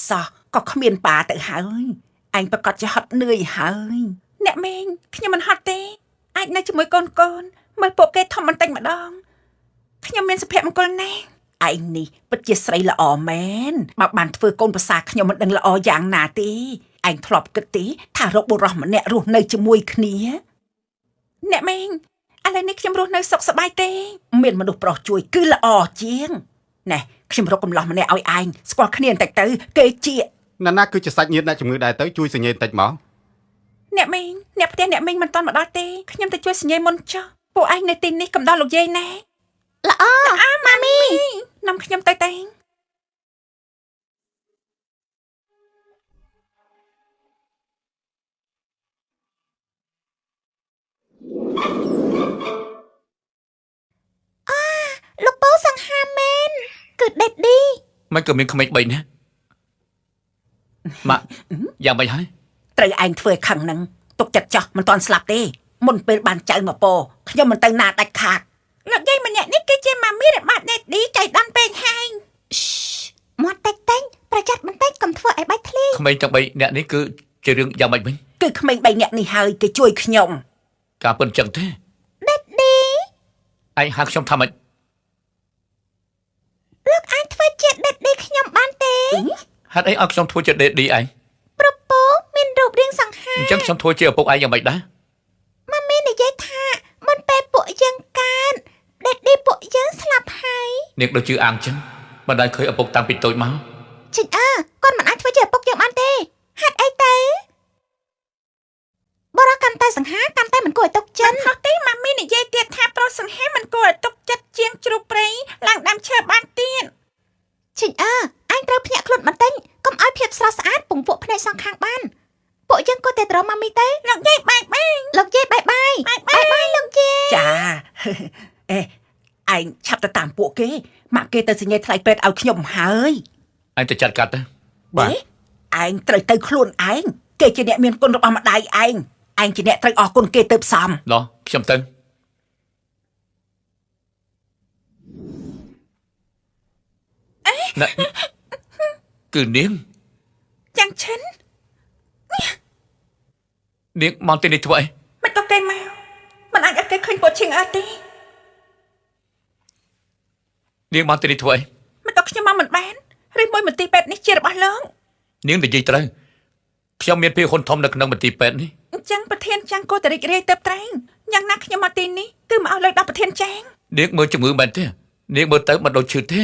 សោះក៏គ្មានប៉ាទៅហើយឯងប្រកាសជាហត់នឿយហើយអ្នកមីងខ្ញុំមិនហត់ទេអាចនៅជាមួយកូនកូនមើលពួកគេធំបន្តិចម្ដងខ្ញុំមានសុភមង្គលណាស់ឯងនេះពិតជាស្រីល្អមែនបើបានធ្វើកូនប្រសាខ្ញុំមិនដឹងល្អយ៉ាងណាទេឯងធ្លាប់គិតទេថារកបុរសម្នាក់រស់នៅជាមួយគ្នាអ្នកមីងឥឡូវនេះខ្ញុំរស់នៅសុខសប្បាយទេមានមនុស្សប្រុសជួយគឺល្អជាងណែខ្ញុំរកកំឡោះម្នាក់ឲ្យឯងស្គាល់គ្នាបន្តិចទៅគេជា ណាណាគឺជាសាច់ញាតិអ្នកជំងឺដែរទៅជួយសញ្ញេបន្តិចមក អ្នកមីងអ្នកផ្ទះអ្នកមីងមិនទាន់មកដល់ទេខ្ញុំទៅជួយសញ្ញេមុនចុះពួកឯងនៅទីនេះកំដរលោកយាយណែ ល្អម៉ាមី នាំខ្ញុំទៅតែ លោកពូសង្ហាមែនគឺ daddy មិនក៏មានក្មេង3នាក់ម៉ាក់យ៉ាងម៉េចហើយ ត្រូវឯងធ្វើឲ្យខឹងនឹងទុកចិត្តចោះមិនទាន់ស្លាប់ទេមុនពេលបានចៅមកពោខ្ញុំមិនទៅណាដាច់ខាតលោកយាយម្នាក់នេះគឺជាម៉ាមីរបស់ daddy ចៃដន្យពេកហើយ មាត់តិចតិចប្រយ័ត្នបន្តិចកុំធ្វើឲ្យបែកធ្លាយ ក្មេងទាំង3នាក់នេះគឺជារឿងយ៉ាងម៉េចវិញ គឺក្មេង3នាក់នេះហើយគេជួយខ្ញុំ ការពិតចឹងទេ daddy ឯងហៅខ្ញុំថាម៉េច លោកអាចធ្វើជា daddy ខ្ញុំបានទេ ហេតុអីឲ្យខ្ញុំធ្វើជា daddy ឯង ប្រពូមានរូបរាងសង្ហា អញ្ចឹងខ្ញុំធ្វើជាឪពុកឯងយ៉ាងម៉េចដែរ ម៉ាមីនិយាយថាមុនពេលពួកយើងកើន daddy ពួកយើងស្លាប់ហើយ នាងដូចជឿអាងចឹងមិនដែលឃើញឪពុកតាំងពីតូចមក ជីងអើគាត់មិនអាចធ្វើជាឪពុកយើងបានទេហេតុអីទៅបរិកាន់តែសង្ហាកាន់តែមិនគួរឲ្យទុកចិត្ត ខុសទេម៉ាមីនិយាយទៀតថាប្រុសសង្ហាមិនគួរឲ្យទុកចិត្តជាងជ្រូកព្រៃឡើងដើមឈើបានទៀត ជីងអើអញត្រូវភ្ញាក់ខ្លួនបន្តិចកុំឲ្យភាពស្រស់ស្អាតពង្វក់ភ្នែកសងខាងបានពួកយើងគួរតែត្រម៉ាមីទៅ លោកយាយ bye bye លោកយាយ bye bye bye bye លោកយាយ ចាអេឯងឆាប់ទៅតាមពួកគេម៉ាក់គេទៅសញ្ញេថ្លៃពេទ្យឲ្យខ្ញុំហើយ ឯងទៅចាត់កាត់ទៅ បាទ ឯងត្រូវទៅខ្លួនឯងគេជាអ្នកមានគុណរបស់ម្ដាយឯងឯងជាអ្នកត្រូវអរគុណគេទៅផ្សំ ឡោះខ្ញុំទៅណែគឺនាង ចាំងឈិន នាងមកទីនេះធ្វើអី មិនក៏គេមកមិនអាចឲ្យគេឃើញពួកឈៀងអើទេ នាងមកទីនេះធ្វើអី មិនក៏ខ្ញុំមកមិនបានឬមួយមន្ទីរពេទ្យនេះជារបស់លោក នាងនិយាយត្រូវខ្ញុំមានភាគហ៊ុនធំនៅក្នុងមន្ទីរពេទ្យនេះ អញ្ចឹងប្រធានចាំងគួរតែរីករាយទៅត្រែងយ៉ាងណាខ្ញុំមកទីនេះគឺមកឲ្យលើកដល់ប្រធានចាង នាងមើលជំងឺមែនទេនាងមើលទៅមិនដូចឈឺទេ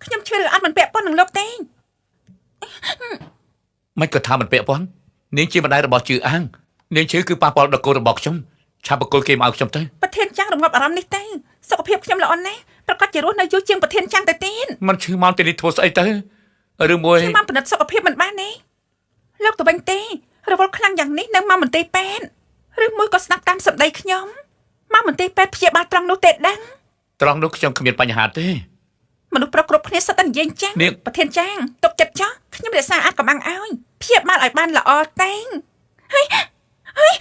ខ្ញុំឈឺឬអត់មិនពាក់ព័ន្ធនឹងលោកទេ មិនក៏ថាមិនពាក់ព័ន្ធនាងជាម្ដាយរបស់ជឿអាងនាងឈឺគឺប៉ះពាល់ដល់កូនរបស់ខ្ញុំឆាប់បកគលគេមកឲ្យខ្ញុំទៅ ប្រធានចាំងរងាប់អារម្មណ៍នេះទេសុខភាពខ្ញុំល្អណាស់ប្រកាសជារស់នៅយូរជាងប្រធានចាំងទៅទៀត មិនឈឺមកទីនេះធ្វើស្អីទៅឬមួយ ខ្ញុំបានពិនិត្យសុខភាពមិនបានទេលោកទៅវិញទេរវល់ខ្លាំងយ៉ាងនេះនៅមកមន្ទីរពេទ្យឬមួយក៏ស្ដាប់តាមសម្ដីខ្ញុំមកមន្ទីរពេទ្យព្យាបាលត្រង់នោះទេដឹង ត្រង់នោះខ្ញុំគ្មានបញ្ហាទេ មនុស្សប្រុសគ្រប់គ្នាសុទ្ធតែនិយាយអញ្ចឹង នាង ប្រធានចាងទុកចិត្តចោះខ្ញុំរក្សាអាចកំបាំងឲ្យព្យាបាលឲ្យបានល្អតែងហើយហើយ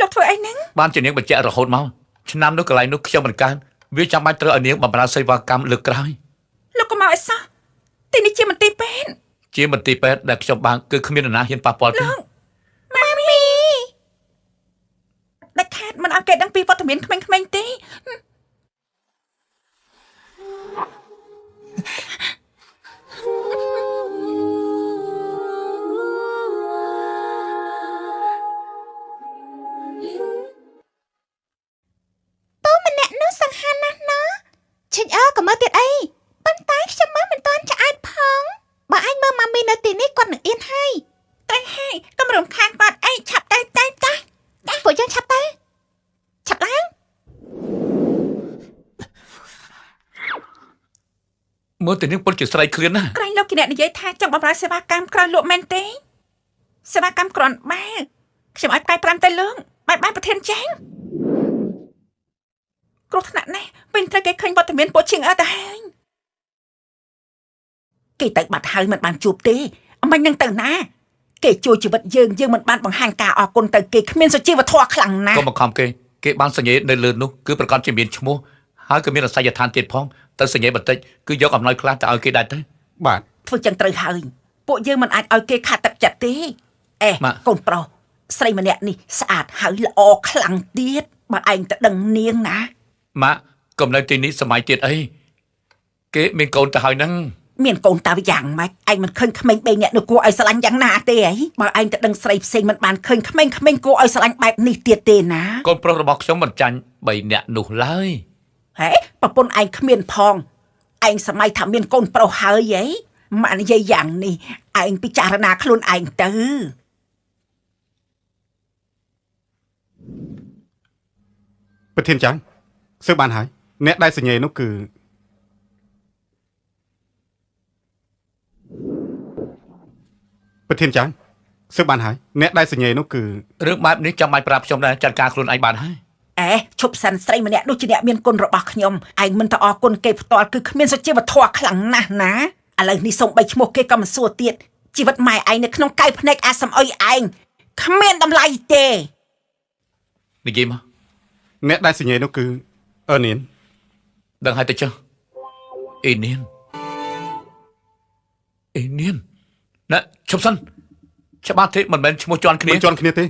លោកធ្វើអីហ្នឹង បានជានាងបញ្ជាក់រហូតមកឆ្នាំនោះកន្លែងនោះខ្ញុំមិនកើនវាចាំបាច់ត្រូវឲ្យនាងបម្រើសេវាកម្មលើកក្រោយ លោកក៏មកឲ្យសោះទីនេះជាមន្ទីរពេទ្យ ជាមន្ទីរពេទ្យដែលខ្ញុំបានគឺគ្មាននរណាហ៊ានប៉ះពាល់ទេ លោកម៉ាមីដាច់ខាតមិនឲ្យគេដឹងពីវត្តមានក្មេងៗទេ ពូម្នាក់នោះសង្ហាណាស់ណោះឈិញអើក៏មើលទៀតអីប៉ុន្តែខ្ញុំមើលមិនតាន់ឆ្អែតផងបើអញមើលម៉ាមីនៅទីនេះគាត់នឹងអៀនហើយ តែហើយកុំរំខានគាត់អីឆាប់ទៅទៅចាស់ ពួកយើងឆាប់ទៅឆាប់ឡើង មើលទៅនាងពិតជាស្រីឃ្លានណាស់ ក្រែងលោកជាអ្នកនិយាយថាចង់បម្រើសេវាកម្មក្រោយលក់មែនទេសេវាកម្មគ្រាន់បើខ្ញុំឲ្យផ្កាយ5ទៅលោកបាយបាយប្រធានចាងគ្រោះថ្នាក់ណាស់វិញត្រូវគេឃើញវត្តមានពួកឈៀងអើទៅហើយគេទៅបាត់ហើយមិនបានជួបទេអមិញនឹងទៅណាគេជួយជីវិតយើងយើងមិនបានបង្ហាញការអរគុណទៅគេគ្មានសុជីវធម៌ខ្លាំងណាស់ កុំបង្ខំគេគេបានសញ្ញេនៅលើនោះគឺប្រកាសជាមានឈ្មោះហើយក៏មានអសយដ្ឋានទៀតផងទៅសញ្ញេបន្តិចគឺយកអំណោយខ្លះទៅឲ្យគេដែរទៅ បាទ ធ្វើចឹងត្រូវហើយ ពួកយើងមិនអាចឲ្យគេខាតទឹកចិត្តទេអេកូនប្រុសស្រីម្នាក់នេះស្អាតហើយល្អខ្លាំងទៀតបើឯងទៅដឹងនាងណា ម៉ាក់កុំនៅទីនេះសម័យទៀតអីគេមានកូនទៅហើយហ្នឹង មានកូនតើយ៉ាងម៉េចឯងមិនឃើញក្មេងបីនាក់នោះគួរឲ្យស្រឡាញ់យ៉ាងណាទេអីបើឯងទៅដឹងស្រីផ្សេងមិនបានឃើញក្មេងៗគួរឲ្យស្រឡាញ់បែបនេះទៀតទេណា កូនប្រុសរបស់ខ្ញុំមិនចាញ់3នាក់នោះឡើយ ហេប្រពន្ធឯងគ្មានផងឯងសម័យថាមានកូនប្រុសហើយហីម៉ាក់និយាយយ៉ាងនេះឯងពិចារណាខ្លួនឯងទៅ ប្រធានចាំងស៊ើបបានហើយអ្នកដែលសញ្ញេនោះគឺប្រធានចាំងស៊ើបបានហើយអ្នកដែលសញ្ញេនោះគឺ រឿងបែបនេះចាំបាច់ប្រាប់ខ្ញុំដែរចាត់ការខ្លួនឯងបានហើយ អេឈប់សិនស្រីម្នាក់នោះជាអ្នកមានគុណរបស់ខ្ញុំឯងមិនទៅអរគុណគេផ្ទាល់គឺគ្មានសុជីវធម៌ខ្លាំងណាស់ណាឥឡូវនេះសូមបីឈ្មោះគេក៏មិនសួរទៀតជីវិតម៉ែឯងនៅក្នុងកែវភ្នែកអាសំអុយឯងគ្មានតម្លៃទេ និយាយមក អ្នកដែលសញ្ញេនោះគឺអឺនៀន ដឹងហើយទៅចុះអេនានអេនានណែឈប់សិនច្បាស់ទេមិនមែនឈ្មោះជន់គ្នា មិនជន់គ្នាទេ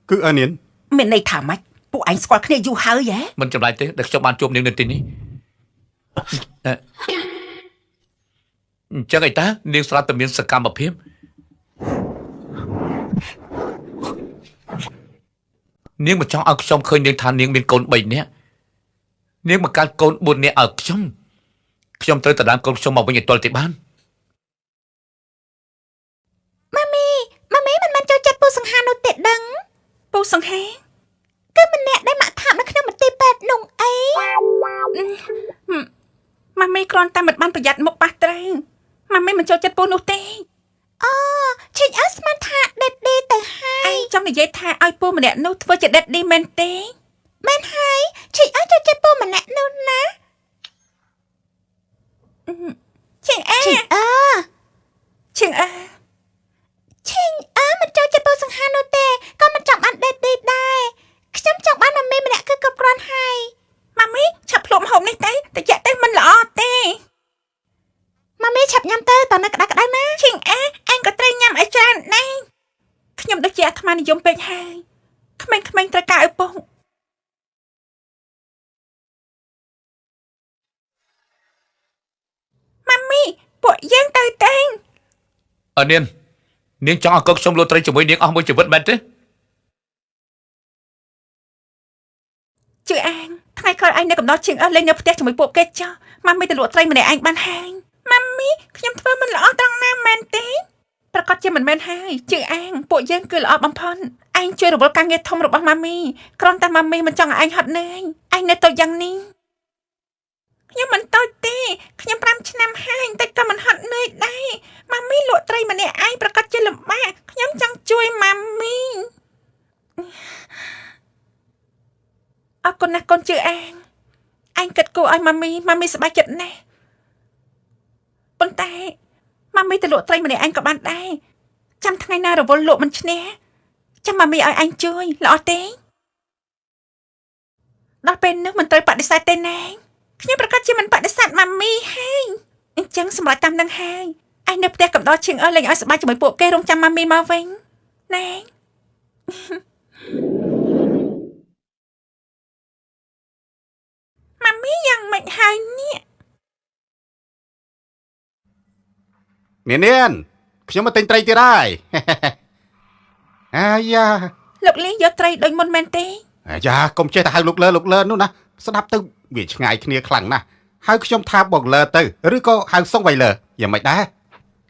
គឺអឺនៀន មានន័យថាម៉េចពួកឯងស្គាល់គ្នាយូរហើយហ៎ មិនចម្លែកទេដែលខ្ញុំបានជួបនាងនៅទីនេះណែអញ្ចឹងឯតានាងស្រាប់តែមានសកម្មភាពនាងមិនចង់ឲ្យខ្ញុំឃើញនាងថានាងមានកូន3នាក់នាងបង្កើតកូន4នាក់ឲ្យខ្ញុំខ្ញុំត្រូវទៅដើមកូនខ្ញុំមកវិញឲ្យទាល់តែបាន ម៉ាមីម៉ាមីមិនមែនចូលចិត្តពូសង្ហានោះទេដឹង ពូសង្ហា គឺម្នាក់ដែលម៉ាក់ថាបនៅក្នុងមន្ទីរពេទ្យនោះអី ម៉ាមីគ្រាន់តែមិនបានប្រយ័ត្នមុខប៉ះត្រូវម៉ាមីមិនចូលចិត្តពូនោះទេ អូឈិញអើស្មានថា daddy ទៅហើយ ឯងចង់និយាយថាឲ្យពូម្នាក់នោះធ្វើជា daddy មែនទេ មែនហើយឈិញអើចូលចិត្តពូម្នាក់នោះណា ឈៀងអើ ឈិញអើ ឈៀងអើ ឈិញអើមិនចូលចិត្តពូសង្ហានោះទេក៏មិនចង់បាន daddy ដែរខ្ញុំចង់បានម៉ាមីម្នាក់គឺគ្រប់គ្រាន់ហើយ ម៉ាមីឆាប់ភ្លក់ម្ហូបនេះទៅតិចទៅមិនល្អទេ ម៉ាមីឆាប់ញ៉ាំទៅតើនៅក្តៅក្តៅណា ឈៀងអើឯងក៏ត្រូវញ៉ាំឲ្យច្រើនដែរខ្ញុំដូចជាអាត្មានិយមពេកហើយក្មេងៗត្រូវការឪពុកម៉ាមីពួកយើងទៅទេ អនាននាងចង់ឲ្យកូនខ្ញុំលក់ត្រីជាមួយនាងអស់មួយជីវិតមែនទេ ជឿអាងថ្ងៃក្រោយឯងនៅកំណត់ជាងអស់លេងនៅផ្ទះជាមួយពួកគេចុះម៉ាមីទៅលក់ត្រីម្នាក់ឯងបានហើយម៉ាមីខ្ញុំធ្វើមិនល្អត្រង់ណាមែនទេប្រកាសជាមិនមែនហើយជឿអាងពួកយើងគឺល្អបំផុតឯងជួយរវល់ការងារធំរបស់ម៉ាមីគ្រាន់តែម៉ាមីមិនចង់ឲ្យឯងហត់នឿយឯងនៅតូចយ៉ាងនេះខ្ញុំមិនតូចទេខ្ញុំ5ឆ្នាំហើយតែក៏មិនហត់នឿយដែរម៉ាមីលក់ត្រីម្នាក់ឯងប្រកាសជាលំបាកខ្ញុំចង់ជួយម៉ាមីអរគុណណាស់កូនជឿអាងឯងគិតគូរឲ្យម៉ាមីម៉ាមីសប្បាយចិត្តណាស់ប៉ុន្តែម៉ាមីទៅលក់ត្រីម្នាក់ឯងក៏បានដែរចាំថ្ងៃណារវល់លក់មិនឈ្នះចាំម៉ាមីឲ្យឯងជួយល្អទេដល់ពេលនោះមិនត្រូវបដិសេធទេណាខ្ញុំប្រកាសជាមិនបដិសេធម៉ាមីហើយអញ្ចឹងសម្រាប់តាមនឹងហើយឯងនៅផ្ទះកំដរឈៀងអើលេងឲ្យសប្បាយជាមួយពួកគេរងចាំម៉ាមីមកវិញណែ ម៉ាមីយ៉ាងម៉េចហើយនេះ នាងនានខ្ញុំមកទិញត្រីទៀតហើយ អាយ៉ា លោកលីយកត្រីដូចមុនមែនទេ អាយ៉ាកុំចេះតែហៅលោកលើលោកលើនោះណាស្ដាប់ទៅវាឆ្ងាយគ្នាខ្លាំងណាស់ហៅខ្ញុំថាបងលើទៅឬក៏ហៅសុងវៃលើយ៉ាងម៉េចដែរ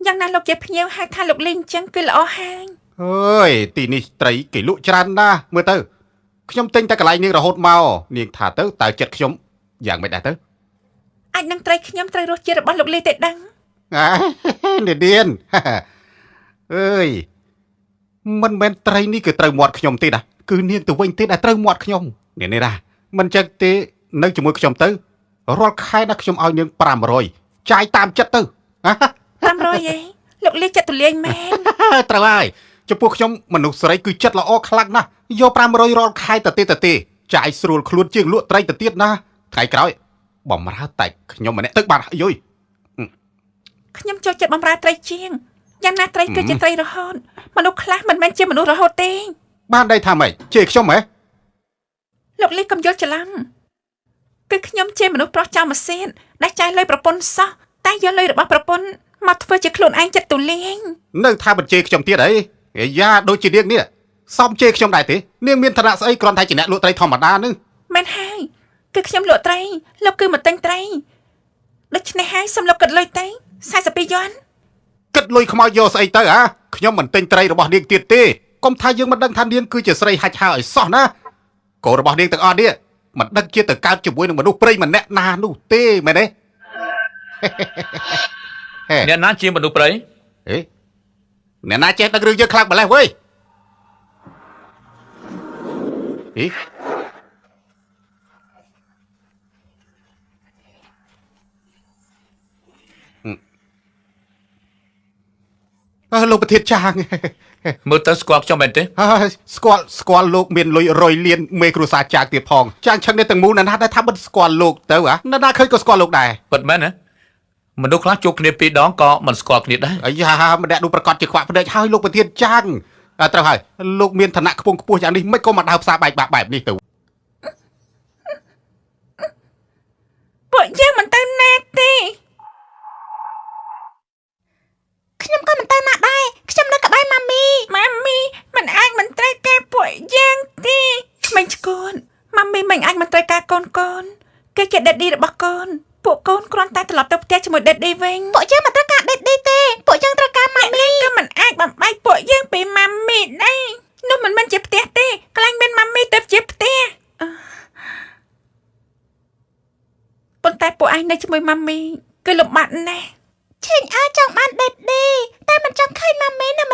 យ៉ាងណាលោកជាភ្ញៀវហៅថាលោកលីអញ្ចឹងគឺល្អហើយ អើយទីនេះត្រីគេលក់ច្រើនណាស់មើលទៅខ្ញុំទិញតែកន្លែងនាងរហូតមកនាងថាទៅតើចិត្តខ្ញុំយ៉ាងម៉េចដែរទៅ អាចនឹងត្រីខ្ញុំត្រូវរសជាតិរបស់លោកលីទេដឹង អា នាងនាន អើយមិនមែនត្រីនេះគឺត្រូវមាត់ខ្ញុំទេណាគឺនាងទៅវិញទេដែលត្រូវមាត់ខ្ញុំនាងនេះណាមិនចឹងទេនៅជាមួយខ្ញុំទៅរាល់ខែណាខ្ញុំឲ្យនាង500ចាយតាមចិត្តទៅ 500ឯងលោកលីចិត្តទូលាយមែន ត្រូវហើយចំពោះខ្ញុំមនុស្សស្រីគឺចិត្តល្អខ្លាំងណាស់យក500រាល់ខែទៅទេទៅទេចាយស្រួលខ្លួនជាងលក់ត្រីទៅទៀតណាថ្ងៃក្រោយបំរើតែខ្ញុំម្នាក់ទឹកបានហើយយ ខ្ញុំចូលចិត្តបំរើត្រីជាង យ៉ាងណាត្រីគឺជាត្រីរហូតមនុស្សខ្លះមិនមែនជាមនុស្សរហូតទេ បានដីថាម៉េចជេរខ្ញុំហ៎ លោកលីកុំយល់ច្រឡំគឺខ្ញុំជាមនុស្សប្រុសចៅម៉ាស៊ីនដែលចាយលុយប្រពន្ធសោះតែយកលុយរបស់ប្រពន្ធមកធ្វើជាខ្លួនឯងចិត្តទូលាយ នៅថាមិនជេរខ្ញុំទៀតអីអាយ៉ាដូចជានាងនេះសំជេរខ្ញុំដែរទេនាងមានឋានៈស្អីគ្រាន់តែជាអ្នកលក់ត្រីធម្មតានឹង មែនហើយគឺខ្ញុំលក់ត្រីលោកគឺមកទិញត្រីដូច្នេះហើយសូមលោកគិតលុយទៅ42យន់ គិតលុយខ្មោចយកស្អីទៅហ៎ខ្ញុំមិនទិញត្រីរបស់នាងទៀតទេកុំថាយើងមិនដឹងថានាងគឺជាស្រីហាច់ហើឲ្យសោះណាកូនរបស់នាងទាំងអស់នេះមិនដឹងជាទៅកើតជាមួយនឹងមនុស្សព្រៃម្នាក់ណានោះទេមែនទេ ហេ អ្នកណាជាមនុស្សព្រៃ ហេអ្នកណាចេះដឹងរឿងយើងខ្លាំងម្ល៉េះវើយហេអឺលោកប្រធានចាង មើលទៅស្គាល់ខ្ញុំមែនទេ ហើយស្គាល់ស្គាល់លោកមានលុយរយលានមេគ្រួសារចាងទៀតផងចាងឆឹងនេះទាំងមូលណាស់ណាដែលថាមិនស្គាល់លោកទៅហ៎ណាស់ណាឃើញក៏ស្គាល់លោកដែរ ពិតមែនណាមនុស្សខ្លះជួបគ្នាពីរដងក៏មិនស្គាល់គ្នាដែរ អាយ៉ាម្នាក់នោះប្រកាសជាខ្វាក់ភ្នែកហើយលោកប្រធានចាងអ่าត្រូវហើយលោកមានឋានៈខ្ពង់ខ្ពស់យ៉ាងនេះមិនក៏មកដើរផ្សារបែកបាក់បែបនេះទៅ ពួកយើងមិនទៅណាទេ ខ្ញុំក៏មិនទៅណាដែរខ្ញុំនៅក្បែរម៉ាមី ម៉ាមីមិនអាចមិនត្រូវការពួកយើងទេក្មេងឆ្កួនម៉ាមីមិនអាចមិនត្រូវការកូនកូនគេជា daddy របស់កូនពួកកូនគ្រាន់តែត្រឡប់ទៅផ្ទះជាមួយ daddy វិញ ពួកយើងមិនត្រូវការ daddy ទេពួកយើងត្រូវការម៉ាមី ក៏មិនអាចបំបែកពួកយើងពីម៉ាមីដែរនោះមិនមែនជាផ្ទះទេកន្លែងមានម៉ាមីទៅជាផ្ទះអឺប៉ុន្តែពួកឯងនៅជាមួយម៉ាមីគឺលំបាកណាស់ ឆេងអើចង់បាន daddy តែមិនចង់ឃើញម៉ាមីនៅ